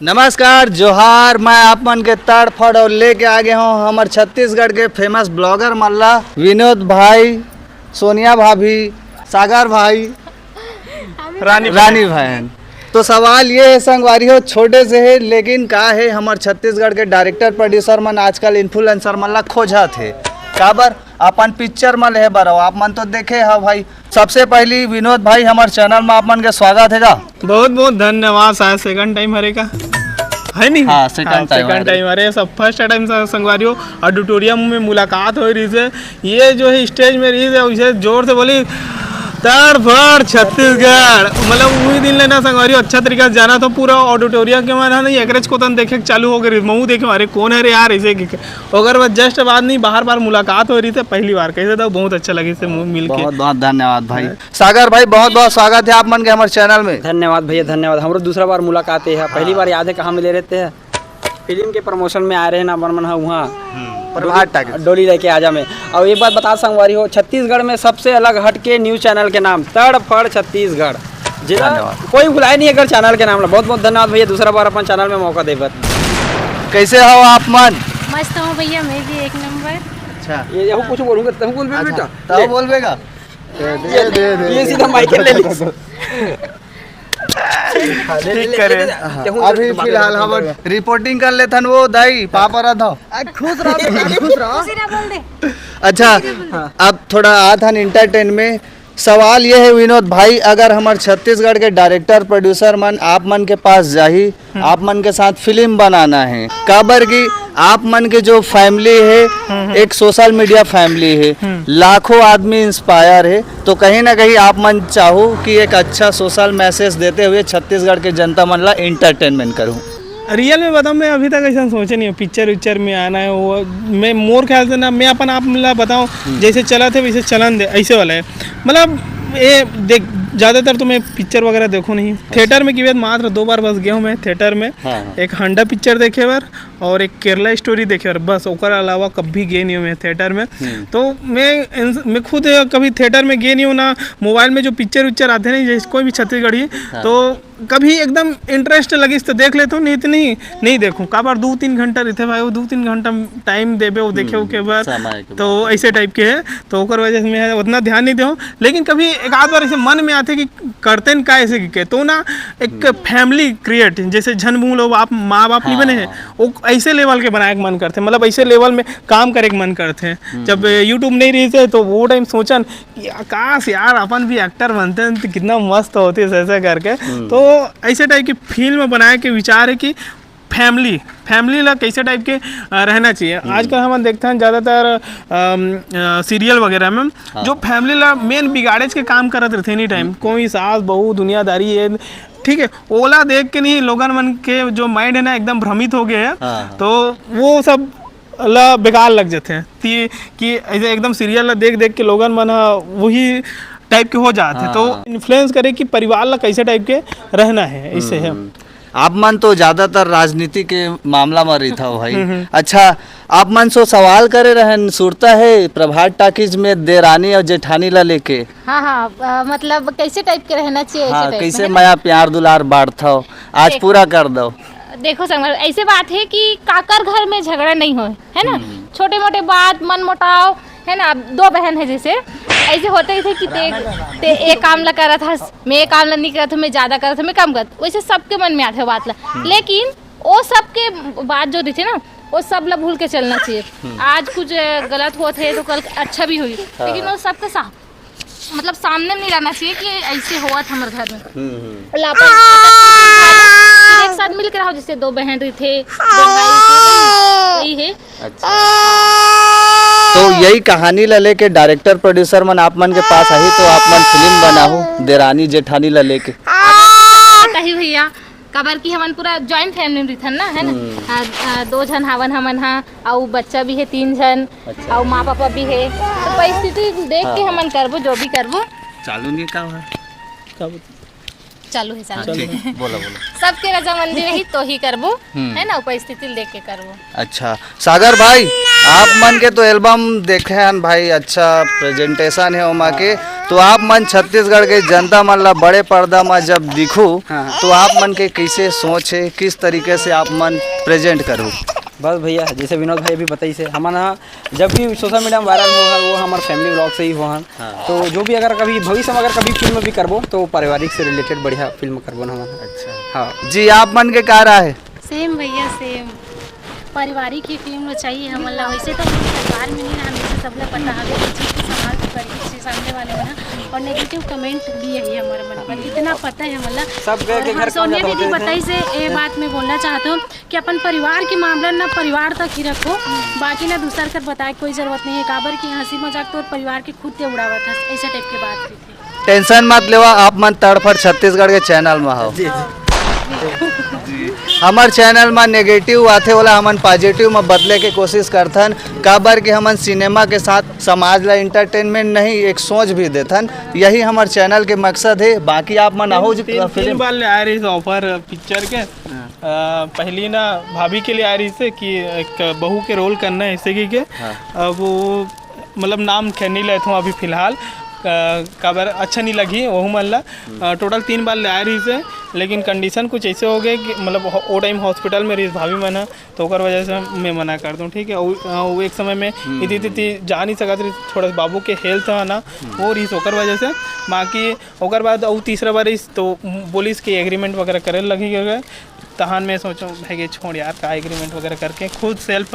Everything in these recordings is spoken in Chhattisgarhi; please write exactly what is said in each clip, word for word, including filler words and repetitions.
नमस्कार, जोहार। मैं आप मन के तड़फड़ और लेके आ गए हूँ हमर छत्तीसगढ़ के फेमस ब्लॉगर मन ला, विनोद भाई, सोनिया भाभी, सागर भाई, रानी रानी बहन। तो सवाल ये है संगवारी हो, छोटे से है लेकिन का है, हमर छत्तीसगढ़ के डायरेक्टर प्रोड्यूसर मन आजकल इन्फ्लुएंसर मन ला खोजत है, काबर अपन पिक्चर में लेहे बर हो। आप मन तो देखे हो भाई, सबसे पहली विनोद भाई, हमर चैनल में आप मन के स्वागत है गा। बहुत बहुत धन्यवाद। शायद सेकंड टाइम हरे का, है नहीं? हाँ, सेकंड टाइम सेकंड हरे। टाइम हरे। सब फर्स्ट टाइम संगवारी हो, ऑडिटोरियम में मुलाकात हो रही है। ये जो है स्टेज में रही है, उसे जोर से बोली, "तड़फड़ छत्तीसगढ़।" मतलब वही दिन लेना संगवारी हो, अच्छा तरीका से जाना था। पूरा ऑडिटोरियम के मन है ना, एकरेज को तन देखे के चालू हो गई। महू देखे, "अरे कौन है रे यार?" ऐसे कि ओकर बाद जस्ट बाद नहीं, बार बार मुलाकात हो रही थी पहली बार। कैसे था, बहुत अच्छा लगे से मिल के। बहुत बहुत धन्यवाद भाई। सागर भाई, बहुत बहुत स्वागत है आप मन के हमारे चैनल में। धन्यवाद भैया, धन्यवाद। हमरो दूसरा बार मुलाकात है, पहली बार याद है कहाँ मिले रहते हैं, फिल्म के प्रमोशन में आ रहे हैं ना, अपन मन हा वहाँ प्रभात टाकीज। डोली लेके आजा में। और एक बात बता संगवारी हो, छत्तीसगढ़ में सबसे अलग हट के न्यूज चैनल के नाम तड़फड़ छत्तीसगढ़, जिला धन्यवाद। कोई भुलाए नहीं अगर चैनल के नाम ला। बहुत बहुत धन्यवाद भैया, दूसरा बार अपन चैनल में मौका देबर। कैसे हो आप मन? मस्त हो भैया, मैं भी एक नंबर। अच्छा, ये यहू कुछ बोलूंगा, तब बोल अच्छा, बेटा। तब बोल बेगा। दे, दे, दे, दे, ये दे, सीधा दे, माइक ले ली। ठीक करे। अभी फिलहाल हम रिपोर्टिंग कर लेथन, वो दाई पापा रहा था। आ, खुश रहो बेटा, खुश रहो। खुशी ना बोल दे। अच्छा, अब थोड़ा आथन एंटरटेन में। सवाल ये है विनोद भाई, अगर हमार छत्तीसगढ़ के डायरेक्टर प्रोड्यूसर मन आप मन के पास जाही, आप मन के साथ फिल्म बनाना है, काबर कि आप मन के जो फैमिली है, एक सोशल मीडिया फैमिली है, लाखों आदमी इंस्पायर है, तो कहीं ना कहीं आप मन चाहो कि एक अच्छा सोशल मैसेज देते हुए छत्तीसगढ़ के जनता मन ला एंटरटेनमेंट करूँ। रियल में बताऊँ, मैं अभी तक ऐसा सोचे नहीं हूँ पिक्चर विक्चर में आना है। वो मैं, मोर ख्याल से ना, मैं अपन आप ला बताऊँ, जैसे चला थे वैसे चलन दे, ऐसे वाला है। मतलब ये देख, ज़्यादातर तो मैं पिक्चर वगैरह देखूँ नहीं। थिएटर में की बात, मात्र दो बार बस गया हूँ मैं थिएटर में। हाँ, हाँ। एक हंडा पिक्चर देखे बर और एक केरला स्टोरी देखे बर, बस। ओकर अलावा कभी गए नहीं हूँ मैं थिएटर में। तो मैं इन, मैं खुद कभी थिएटर में गए नहीं हूँ ना। मोबाइल में जो पिक्चर विक्चर आते हैं ना, जैसे कोई भी छत्तीसगढ़ी, तो कभी एकदम इंटरेस्ट लगिस तो देख लेता हूँ, नहीं तो नहीं, नहीं देखूँ। काबर दो तीन घंटा रहते भाई, वो दो तीन घंटा टाइम देबे, वो देखे के बाद। तो ऐसे टाइप के है, तो ओकर वजह से मैं उतना ध्यान नहीं देहूँ। लेकिन कभी एक आध बार ऐसे मन में आते कि करते न का ऐसे के, तो ना एक फैमिली क्रिएट, जैसे झन बूम लो, आप माँ बाप नहीं बने हैं, वो ऐसे लेवल के बनाए के मन करते, मतलब ऐसे लेवल में काम करे के मन करते हैं। जब यूट्यूब नहीं रही थे तो वो टाइम सोचन कि आकाश यार, अपन भी एक्टर बनते हैं तो कितना मस्त होते, ऐसा करके। तो ऐसे टाइप की फिल्म बनाए के विचार है कि फैमिली, फैमिली ला कैसे टाइप के अ, रहना चाहिए। आजकल हम देखते हैं ज़्यादातर सीरियल वगैरह में जो फैमिली ला मेन बिगाड़ेज के काम करत रहते एनी टाइम, कोई सास बहू दुनियादारी है, ठीक है, ओला देख के नहीं, लोगन मन के जो माइंड है ना, एकदम भ्रमित हो गए हैं। तो वो सब ला बेकार लग जाते हैं कि, कि ऐसे एकदम सीरियल ला देख देख के लोगन मन ह वही टाइप के हो जाते हैं। तो इन्फ्लुएंस करे कि परिवार ला कैसे टाइप के रहना है, इससे है। आप मन तो ज्यादातर राजनीति के मामला में रहता हो भाई। अच्छा, आप मन सो सवाल करे रहन, सुरता है प्रभात टाकीज में देरानी और जेठानी ला लेके। हाँ, हाँ, अ, मतलब कैसे टाइप के रहना चाहिए, ऐसे हाँ, टाइप में, कैसे है ना? मया प्यार दुलार बांटता हो, आज देख, पूरा कर दो। देखो संगवारी, ऐसे बात है कि काकर घर में झगड़ा नहीं हो, है ना? छोटे मोटे बात, मन मुटाव, है ना? अब दो बहन है जैसे, ऐसे होते ही थे कि ते, ते एक काम ला करत हस, मैं एक काम ला नहीं करत हूँ, मैं ज्यादा करत हूँ, मैं कम करत हूँ। वैसे सबके मन में आते बात ला। लेकिन वो सबके बात जो रही थी ना, वो सब ला भूल के चलना चाहिए। आज कुछ गलत होत है तो कल अच्छा भी हुई, लेकिन वो सबके साथ, मतलब, सामने नहीं रहना चाहिए कि ऐसे होवत हमर घर में। लापरवाही, फिर एक साथ मिल के रहो, जैसे दो बहन रही थे, दो भाई थे, यही है। अच्छा, तो यही कहानी ला लेके डायरेक्टर प्रोड्यूसर मन आप मन के पास आही तो आप मन फिल्म बनाहू देरानी जेठानी ला लेके। अब बात ही भैया, काबर कि हमन पूरा जॉइंट फैमिली में रहिथन ना, है ना? आ, आ, दो झन हावन हमन हा, अउ बच्चा भी है तीन झन, अच्छा। अउ माँ पापा भी है, तो परिस्थिति देख के हाँ। हमन करबो, जो भी करबो। चालू नहीं का है? का बोलते? चालू हे, चालू हे। ठीक, बोला, बोला। सबके रजामंदी रही तो ही करबो, हम्म। है ना, उपस्थिति ल देख के करबो। अच्छा, सागर भाई, आप मन के तो एल्बम देखे हन भाई, अच्छा प्रेजेंटेशन हे ओमा के, तो आप मन छत्तीसगढ़ के जनता मन ला बड़े पर्दा मा जब दिखू, हाँ। तो आप मन के कइसे सोच हे, किस तरीके से आप मन प्रेजेंट करू? बस भैया, जैसे विनोद भाई अभी बताइस हे, हमन ह जब भी सोशल मीडिया में वायरल हो हन, वो हमर फैमिली व्लॉग से ही हो हन। हाँ। तो जो भी अगर कभी भविष्य में अगर कभी फिल्म भी करबो, तो पारिवारिक से रिलेटेड बढ़िया फिल्म करबो ना हमन। अच्छा। हाँ। जी, आप मन के का राय हे? सेम भैया, सेम। पारिवारिक ही फिल्म चाहिए हमन ला। वैसे तो हमर परिवार में नहीं ना, हमेशा सबला पता हवे कि चीज के संभाल के करिए, जैसे सामने वाले मन ह। और नेगेटिव कमेंट भी यही हमारे मन पर, इतना पता है हमन ला। सब के और के हम घर सोनिया कमजोर दीदी होते थे। बताइस हे, ये बात मैं बोलना चाहता हूँ कि अपन परिवार के मामला ना परिवार तक ही रखो, बाकी ना दूसर कर बताए कोई जरूरत नहीं है। काबर कि हंसी मजाक तो परिवार के खुद ते उड़ावत हस, ऐसे टाइप के बात हुई थी। टेंशन मत लेवा, आप मन तड़फड़ छत्तीसगढ़ के चैनल में हो। जी, जी। जी। हमर चैनल में नेगेटिव आथे, ओला हमन पॉजिटिव में बदले के कोशिश करथन, काबर कि हमन सिनेमा के साथ समाज ला एंटरटेनमेंट नहीं, एक सोच भी देथन। यही हमर चैनल के मकसद हे। बाकी आप मन तीन, आहो जी, तीन, तीन फिल्म बार ले आए रहिस ऑफर पिक्चर के। हाँ। अ, पहली ना भाभी के लिए आए रहिस हे कि एक बहू के रोल करना है ऐसे की के। हाँ। अब वो मतलब नाम खे नहीं लेत हूँ अभी फिलहाल, अ, काबर अच्छा नहीं लगी वहू मन ला। हम्म। अ, टोटल तीन बार ले आए रहिस हे, लेकिन कंडीशन कुछ ऐसे हो गए कि मतलब हो-, वो टाइम हॉस्पिटल में रहिस भाभी मन ह, तो ओकर वजह से मैं मना कर दूँ, ठीक है। वो, अ, वो एक समय में हम्म। इति तिति जा नहीं सकत रहिस, थोड़ा सा बाबू के हेल्थ है ना, हम्म। वो रहिस ओकर वजह से। बाकी ओकर बाद वो तीसरा बार रहिस तो बोलिस कि एग्रीमेंट वगैरह करे लगी गए। तहान मैं सोचो है कि छोड़ यार, का एग्रीमेंट वगैरह करके खुद सेल्फ,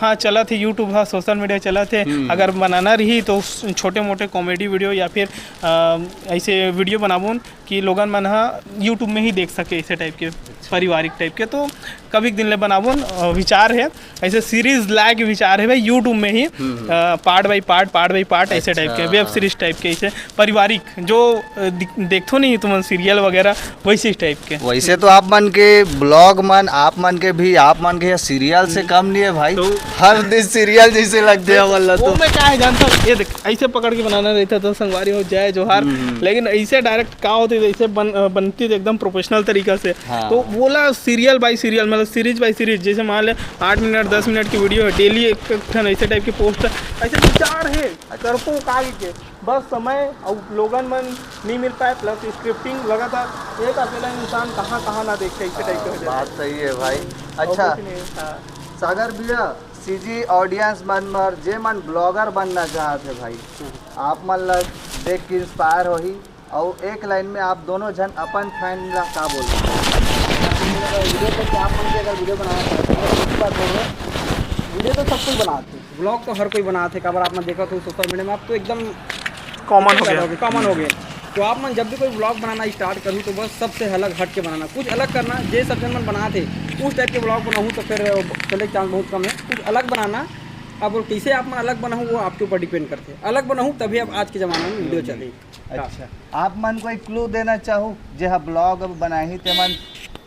हाँ, चलत हे यूट्यूब, हाँ, सोशल मीडिया चलत हे। हम्म। अगर बनाना रही तो छोटे मोटे कॉमेडी वीडियो या फिर, अ, ऐसे वीडियो बनाबोन कि लोगन मन ह यूट्यूब में ही देख सके, ऐसे टाइप के, अच्छा। पारिवारिक टाइप के। तो कभी एक दिन ले बनाबोन, अ, विचार हे, ऐसे सीरीज लाए के विचार हे भाई, यूट्यूब में ही, हम्म, हम्म। अ, पार्ट बाई पार्ट, पार्ट बाई पार्ट, ऐसे टाइप के, अच्छा। वेब सीरीज टाइप के, ऐसे पारिवारिक जो, अ, दिख-, देखथो नहीं तुमन सीरियल वगैरह, वैसे टाइप के। वैसे तो आप मन के ब्लॉग मन, आप मन के भी, आप मन के सीरियल से हम्म। कम नहीं है भाई। तो हर दिन सीरियल जैसे लगथे हमन ला तो। वो मैं का है जानता हूँ, ये देख, ऐसे पकड़ के बनाना रहता तो संगवारी हो जय जोहार, हम्म। लेकिन ऐसे डायरेक्ट का होते, जैसे बन-, अ, बनती थी एकदम प्रोफेशनल तरीका से। हाँ। तो बोला सीरियल बाय सीरियल, मतलब सीरीज बाय सीरीज, जैसे मान ले आठ मिनट, दस मिनट की वीडियो है, डेली एक, एक ठन ऐसे टाइप की पोस्ट, ऐसे विचार है, अच्छा। करतो काल के। बस समय अउ लोगन मन नहीं मिल पाए, प्लस स्क्रिप्टिंग लगातार एक अकेला इंसान कहाँ, कहाँ ना देखे, ऐसे टाइप के हो हाँ, जाते। बात सही है भाई। और अच्छा, कुछ नहीं, हाँ। सागर भैया, सीजी ऑडियंस मन बर जे मन ब्लॉगर बनना चाहत हे भाई, हम्म। आप मन ला देख के इंस्पायर होही। और एक लाइन में आप दोनों झन अपन फैन ला का बोलना? वीडियो तो क्या, आप मन के अगर वीडियो बनाना चाहते हैं, तो एक बात बोलो, वीडियो तो सब कोई बनाते हैं, ब्लॉग तो हर कोई बनाते हैं, काबर आप मन देखत हो सोशल मीडिया में, आप तो एकदम कॉमन हो गया। कॉमन हो गए। तो आप मन जब भी कोई ब्लॉग बनाना स्टार्ट करूँ, तो बस सबसे अलग हट के बनाना, कुछ अलग करना। जे सब झन मन बनाते हैं, उस टाइप के ब्लॉग बनाऊँ, तो फिर चले चांस बहुत कम है। कुछ अलग बनाना। अब कैसे आप मन अलग बनाऊँ, वो आपके ऊपर डिपेंड करते हैं। अलग बनाऊँ, तभी अब आज के ज़माना में वीडियो चले। अच्छा, आप मन कोई क्लू देना चाहू, जे ह ब्लॉग अब बनाही, ते मन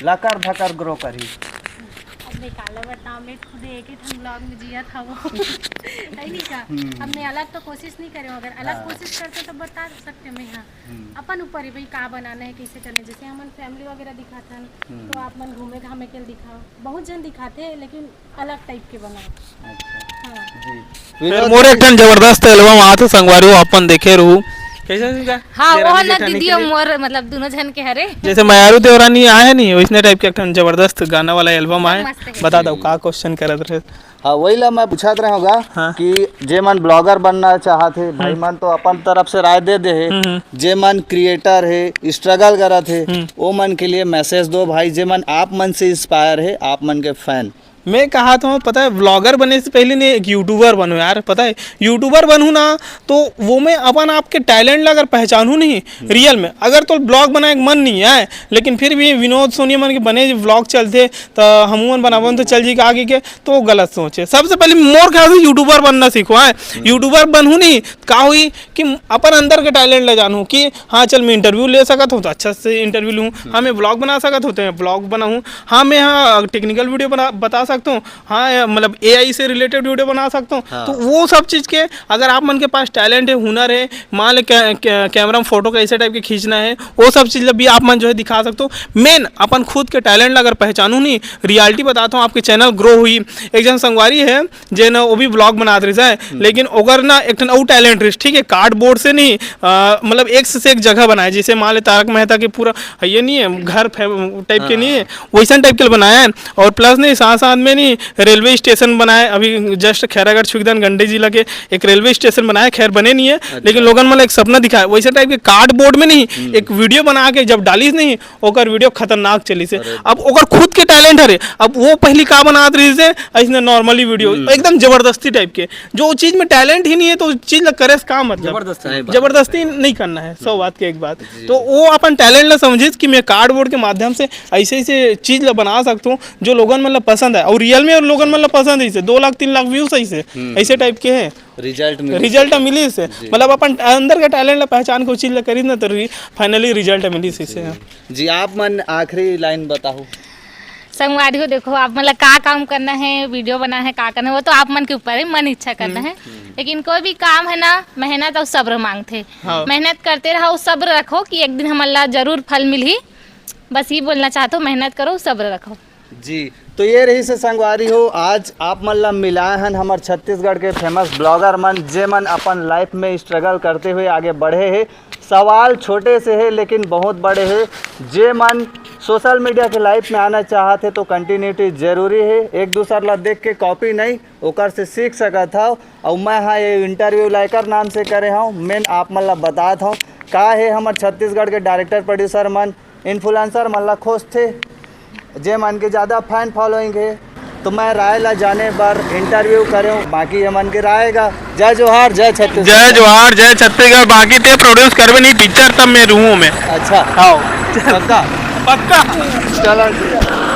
लकर धकर ग्रो करही? अब मैं काला बताऊं, मैं खुद एक ही ठन ब्लॉग में जियत हवं। है नहीं का? हम्म। अब मैं अलग तो कोशिश नहीं करे हूँ, अगर अलग हाँ। कोशिश करते तो बता सकते मैं, हाँ। हम्म। अपन ऊपर ही भाई, का बनाना है, कैसे करना है। जैसे हमन फैमिली वगैरह दिखाथन, हम्म। तो आप मन घूमे घामे के दिखाओ, बहुत जन दिखाते हैं, लेकिन अलग टाइप के बनाओ। अच्छा। हाँ। जी। फिर विनोद मोर जी एक ठन जबरदस्त एल्बम आत हे संगवारी हो, अपन देखे रहू। कैसे इनका? हाँ, वो ना दीदी और मोर, मतलब, दोनों झन के हरे। जैसे मयारू देवरानी आए हे नहीं, वैसने टाइप के एक ठन जबरदस्त गाना वाला एल्बम आए। मस्त है। बता दो, का क्वेश्चन करत रहे? हाँ, वही ला मैं पूछत रहे होगा हाँ। कि जे मन ब्लॉगर बनना चाहत हे, भाई हम्म। मन तो अपन तरफ से राय दे दे हे। हम्म, हम्म। जे मन क्रिएटर हे, स्ट्रगल करत हे, हम्म। वो मन के लिए मैसेज दो भाई, जे मन आप मन से इंस्पायर हे, आप मन के फैन। मैं कहा तो हूँ, पता है, व्लॉगर बने से पहले नहीं, एक यूट्यूबर बनो यार। पता है, यूट्यूबर बनू ना, तो वो मैं अपन आप के टैलेंट ला अगर पहचानू नहीं, हम्म। रियल में, अगर तो ब्लॉग बनाए के मन नहीं आए, लेकिन फिर भी विनोद सोनी मन के बने व्लॉग चलते, तो हमू मन बनावन तो चल जी आगे के, तो वो गलत सोच है। सबसे पहले मोर ख्याल से यूट्यूबर बनना सीखो, है, हम्म। यूट्यूबर बनू नहीं, का हुई कि अपन अंदर के टैलेंट ला जानू कि हाँ, चल, मैं इंटरव्यू ले सकत हूँ, तो अच्छा से इंटरव्यू लूँ। हम्म। हाँ, मैं व्लॉग बना सकत हूँ, तो मैं व्लॉग बनाऊँ। हाँ, मैं हाँ, टेक्निकल वीडियो बना, बता सकत सकता हूँ। हाँ, या मतलब एआई से रिलेटेड वीडियो बना सकता हूँ। हाँ। तो वो सब चीज़ के, अगर आप मन के पास टैलेंट है, हुनर है, मान ले कै-, कै-, कैमरा में फोटो कैसे टाइप के खींचना है, वो सब चीज़ ला भी आप मन जो है दिखा सकते हो। मेन अपन खुद के टैलेंट ला अगर पहचानू नहीं, रियलिटी बताता हूँ, आपके चैनल ग्रो हुई। एक जन संगवारी है, जे न वो भी ब्लॉग बनात रहिस है, लेकिन ओकर ना एक ठन अउ टैलेंट रहिस, ठीक है, कार्डबोर्ड से नहीं, आ, मतलब एक से एक जगह बनाए, जैसे मान ले तारक मेहता के पूरा ये नहीं है, घर टाइप के नहीं है, वैसन टाइप के बनाया है। और प्लस नहीं, साथ साथ में नहीं, रेलवे स्टेशन बनाए, अभी जस्ट खैरागढ़ छुईदन गंडई जिला के एक रेलवे स्टेशन बनाए, खैर बने नहीं है, लेकिन लोगन मन ला एक सपना दिखाए, वैसे टाइप के कार्डबोर्ड में नहीं, एक वीडियो बना के जब डालिस नहीं, ओकर वीडियो खतरनाक चलिस है। अब ओकर खुद के टैलेंट हरे, अब वो पहली का बनात रहिस है, ऐसने नॉर्मली वीडियो एकदम जबरदस्ती टाइप के, जो चीज में टैलेंट ही नहीं है तो उस चीज ला करे से का मतलब? जबरदस्ती। सही बात। जबरदस्ती नहीं करना है, सौ बात के एक बात। तो वो अपन टैलेंट ला समझिस कि मैं कार्डबोर्ड के माध्यम से ऐसे ऐसे चीज ला बना सकता हूँ जो लोगन मन ला पसंद है, और रियल में और लोगन मन ला पसंद है, इसे दो लाख तीन लाख व्यूज है, इसे ऐसे टाइप के है। रिजल्ट मिलिस। रिजल्ट मिलिस है। मतलब अपन अंदर के टैलेंट ला पहचान के उस चीज ला करिस ना, तो फाइनली रिजल्ट मिलिस इसे। जी, आप मन आखिरी लाइन बताओ। संगवारी हो, देखो, आप मन ला का काम करना है, वीडियो बनाना है, का करना है, वो तो आप मन के ऊपर है, मन इच्छा करना है। लेकिन कोई भी काम है ना, मेहनत और सब्र मांगथे। हाँ। मेहनत करते रहो, सब्र रखो कि एक दिन हमन ला जरूर फल मिलही। बस ये बोलना चाहत हो, मेहनत करो, सब्र रखो। जी, तो ये रहिस हे संगवारी हो, आज आप मन ला मिलाए हन हमर छत्तीसगढ़ के फेमस ब्लॉगर मन, जे मन अपन लाइफ में स्ट्रगल करते हुए आगे बढ़े हे। सवाल छोटे से हे लेकिन बहुत बड़े हे। जे मन सोशल मीडिया के लाइफ में आना चाहत हे तो कंटिन्यूटी जरूरी हे, एक दूसर ला देख के कॉपी नहीं, ओकर से सीख सकत हव। अउ मैं हा ये इंटरव्यू लाइकर नाम से करे हव, मेन आप मन ला बतात हव का हे हमर छत्तीसगढ़ के डायरेक्टर प्रोड्यूसर मन इन्फ्लुएंसर मन ला खोजथे, जे मन के ज्यादा फैन फॉलोइंग हे, तो मैं राय ला जाने बर इंटरव्यू करे हूँ, बाकी ये मन के राय गा। जय जोहार, जय छत्तीसगढ़। जय जोहार, जय छत्तीसगढ़। बाकी ते प्रोड्यूस करबे नहीं पिक्चर, तब मैं रहूँ मैं। अच्छा। हाँ। पक्का? पक्का। चलो ठीक है।